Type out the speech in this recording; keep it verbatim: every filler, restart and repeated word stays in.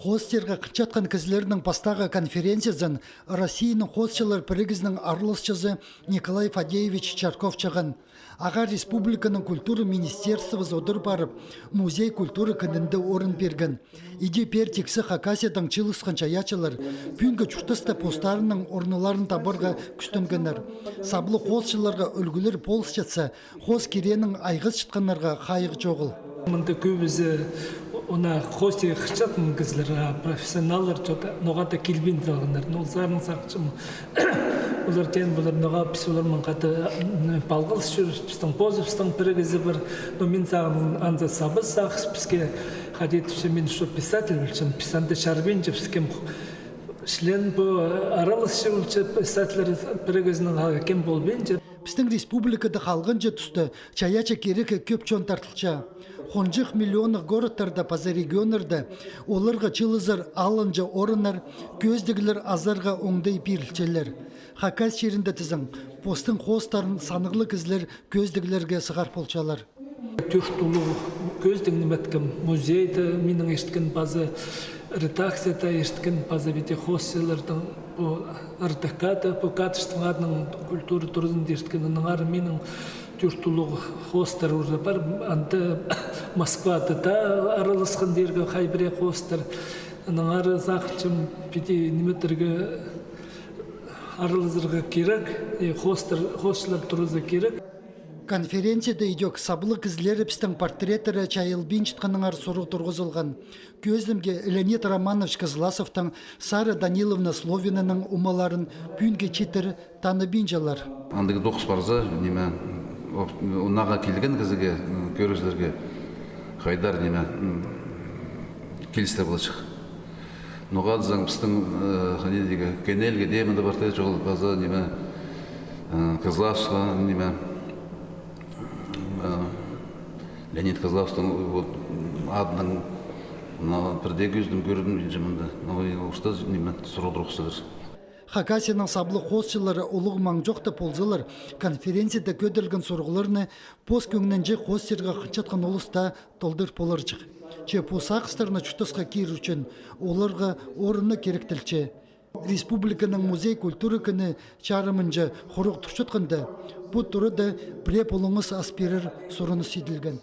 Хоостирға хынчатхан кізілернің пастағы конференциязын Россияның хоосчылар пірігізінің араласчызы Николай Фадеевич Чарков чағын. Ағаа республиканың культура министерствозы одыр парып, музей культуры кінінде орын пирген. Иди пеер тиксі Хакасиядаң чыылысхан чайаачылар пӱӱнгі чуртаста постарының орыннарын табарға кӱстенгеннер. Саблығ хоосчыларға ӱлгӱлер полысчатса, хоос киренің айғасчатханнарға хайығ чоғыл. Мында кӧбізі, она, хоостирға хынчатхан кізілер, а профессионаллар чоохтап, ноға даа килбин салғаннар. Ну, сарын сағынчам, олар теен полар, ноға піс оларнаң хада, м, палғалыс чӧрербіс, пістің позыбыстың пірігізі пар. Но мин сағынчам, анда сабыс сағыс піске, хайди тіпчем, мин что писатель полчам, піс анда чарбинчабыс, кем член пу, араласчы полча, писательлер пірігізінің, а кем полбинча. Пістің республикада халғанҷы туста чайаачы кирекке кӧп чон тартылча. Хонҷых миллионнығ городтарда паза регионнарда оларға чыылызар алынҷа орыннар, кӧзідіглер азарға оңдай пирілчелер. Хакас чирінде тізең, постың хоостарын саннығлығ кізілер кӧзідіглерге сығар полчалар. Тӧрт улуғ кӧзідіг ниме иткем, музейде минің ирткен, паза редакцияда ирткен, паза виде хоосчыларның пу РТК-да, пу Кадыштың адынаң культура туразында ирткен, аннаңар минің тӧрт улуғ хоостар уже пар, анда Москвада даа араласхан тирге хай пірее хоостар, аннаңар сағынчам, піди ниме идерге, аралазарға кирек, и хоостар, хоосчылар туразы кирек. Конференцияда идӧк саблығ кізілерібістің портреттері чайылбинчатханнаңар сурығ турғызылған. Кӧзідімге, Леонид Романович Кызласовтың, Сара Даниловна Словинаның омаларын пӱӱнге читіре таныбинчалар. Андағ тоғыс парза, ниме, оп-, оннаңар килген кізіге, м, кӧрігҷілерге хайдар, ниме, м, килістіре поларҷых. Ноға тізең, пістің, э, хайди тирге, Кенельге дее мында портрет чоғыл, паза, ниме, э, Кызласовха, ниме, э, Леонид Кызласовтың, вот, адынаң, мына, пірдее кӧзідім, кӧрдім, че мында. Ну, и ушта, ниме, сурығ турғыс тир. Хакасияның саблығ хоосчылары улуғ маң чоохтап ползалар, конференцияда кӧдірілген сурығларны пос кӧңнінҷе хоостирға хынчатхан улус таа толдыр поларҷых. Че пу сағыстарны чуртасха кирер ӱчӱн оларға орынны киректелче. Республиканың музей культура кіні чарымынҷа хуруғ турчатханда, пу турада пірее пулуңыс ас пирер сурыныс иділген.